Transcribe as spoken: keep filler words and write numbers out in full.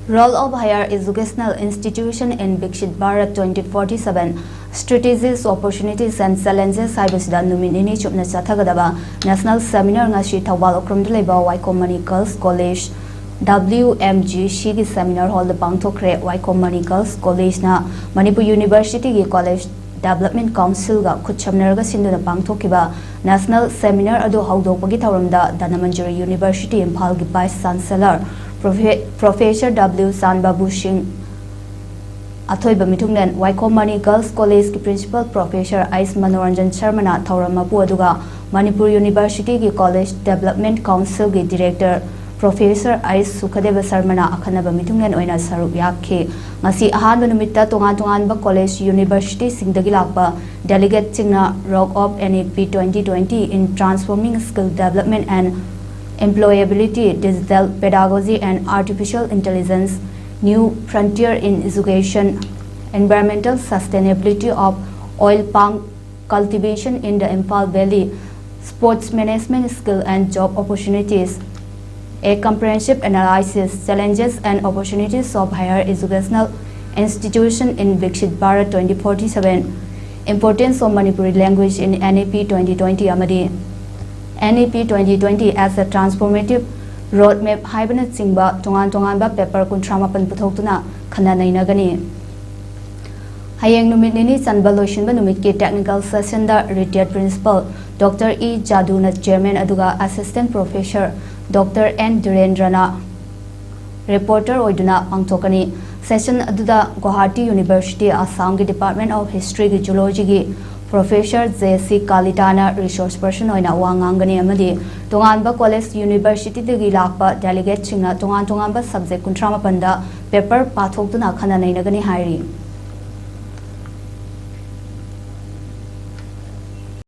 Role of Higher Educational Institution in Viksit Bharat twenty forty-seven, Strategies, Opportunities and Challenges ꯍꯥꯏꯕꯁꯤꯗ ꯅꯨꯃꯤꯠ ꯅꯤꯅꯤ ꯆꯨꯞꯅ ꯆꯠꯊꯒꯗꯕ National Seminar ꯉꯁꯤ ꯊꯧꯕꯥꯜ ꯎꯈ꯭ꯔꯨꯝꯗ ꯂꯩꯕ Waikhom Mani Girls College W M G Cꯒꯤ Seminar Hallꯗ ꯄꯥꯡꯊꯣꯛꯈ꯭ꯔꯦ꯫ ꯋꯥꯏꯈꯣꯝ ꯃꯅꯤ Girls Collegeꯅ ꯃꯅꯤꯄꯨꯔ Universityꯒꯤ College Development Councilꯒ ꯈꯨꯠꯁꯝꯅꯔꯒ ꯁꯤꯟꯗꯨꯅ ꯄꯥꯡꯊꯣꯛꯈꯤꯕ National Seminar ꯑꯗꯨ ꯍꯧꯗꯣꯛꯄꯒꯤ ꯊꯧꯔꯝꯗ ꯙꯅꯃꯟꯖꯨꯔꯤ University ꯏꯝꯐꯥꯜꯒꯤ Vice Chancellor Profe-, Professor W ꯁꯥꯟ ꯕꯥꯕꯨ ꯁꯤꯡ, ꯑꯊꯣꯏꯕ ꯃꯤꯊꯨꯡꯂꯦꯟ, ꯋꯥꯏꯈꯣꯝ ꯃꯅꯤ Girls Collegeꯀꯤ Principal Professor ꯑꯩꯁ ꯃꯅꯣꯔꯟꯖꯟ ꯁꯔꯃꯅ ꯊꯧꯔꯝ ꯃꯄꯨ ꯑꯗꯨꯒ ꯃꯅꯤꯄꯨꯔ Universityꯒꯤ College Development Councilꯒꯤ Director Professor ꯑꯩꯁ ꯁꯨꯈꯗꯦꯕ ꯁꯔꯃꯅ ꯑꯈꯟꯅꯕ ꯃꯤꯊꯨꯡꯂꯦꯟ ꯑꯣꯏꯅ ꯁꯔꯨꯛ ꯌꯥꯈꯤ꯫ ꯉꯁꯤ ꯑꯍꯥꯟꯕ ꯅꯨꯃꯤꯠꯇ ꯇꯣꯉꯥꯟ ꯇꯣꯉꯥꯟꯕ college, universityꯁꯤꯡꯗꯒꯤ ꯂꯥꯛꯄ delegateꯁꯤꯡꯅ Role of N E P twenty twenty in Transforming Skill Development and Employability, Digital Pedagogy and Artificial Intelligence, New Frontier in Education, Environmental Sustainability of Oil Palm Cultivation in the Imphal Valley, Sports Management Skill and Job Opportunities, A Comprehensive Analysis, Challenges and Opportunities of Higher Educational Institution in Viksit Bharat twenty forty-seven, Importance of Manipuri Language in N E P twenty twenty ꯑꯃꯗꯤ N E P twenty twenty as a Transformative Roadmap ꯍꯥꯏꯕꯅꯆꯤꯡꯕ ꯇꯣꯉꯥꯟ ꯇꯣꯉꯥꯟꯕ paper ꯀꯨꯟꯊ꯭ꯔꯥ ꯃꯥꯄꯟ ꯄꯨꯊꯣꯛꯇꯨꯅ ꯈꯟꯅ ꯅꯩꯅꯒꯅꯤ꯫ ꯍꯌꯦꯡ ꯅꯨꯃꯤꯠ ꯅꯤꯅꯤ ꯆꯟꯕ ꯂꯣꯏꯁꯤꯟꯕ ꯅꯨꯃꯤꯠꯀꯤ technical sessionꯗ Retired Principal Doctor E ꯖꯥꯗꯨꯅ Chairman ꯑꯗꯨꯒ Assistant Professor Doctor N ꯙꯤꯔꯦꯟꯗ꯭ꯔꯅ reporter ꯑꯣꯏꯗꯨꯅ ꯄꯥꯡꯊꯣꯛꯀꯅꯤ꯫ Session ꯑꯗꯨꯗ Guwahati University, Assamꯒꯤ Department of Historyꯒꯤ Zoologyꯒꯤ Professor J C ꯀꯥꯂꯤꯇꯥꯅ resource person ꯑꯣꯏꯅ ꯋꯥ ꯉꯥꯡꯒꯅꯤ ꯑꯃꯗꯤ ꯇꯣꯉꯥꯟꯕ college, universityꯗꯒꯤ ꯂꯥꯛꯄ delegateꯁꯤꯡꯅ ꯇꯣꯉꯥꯟ ꯇꯣꯉꯥꯟꯕ subject ꯀꯨꯟꯊ꯭ꯔꯥ ꯃꯥꯄꯟꯗ paper ꯄꯥꯊꯣꯛꯇꯨꯅ ꯈꯟꯅ ꯅꯩꯅꯒꯅꯤ ꯍꯥꯏꯔꯤ꯫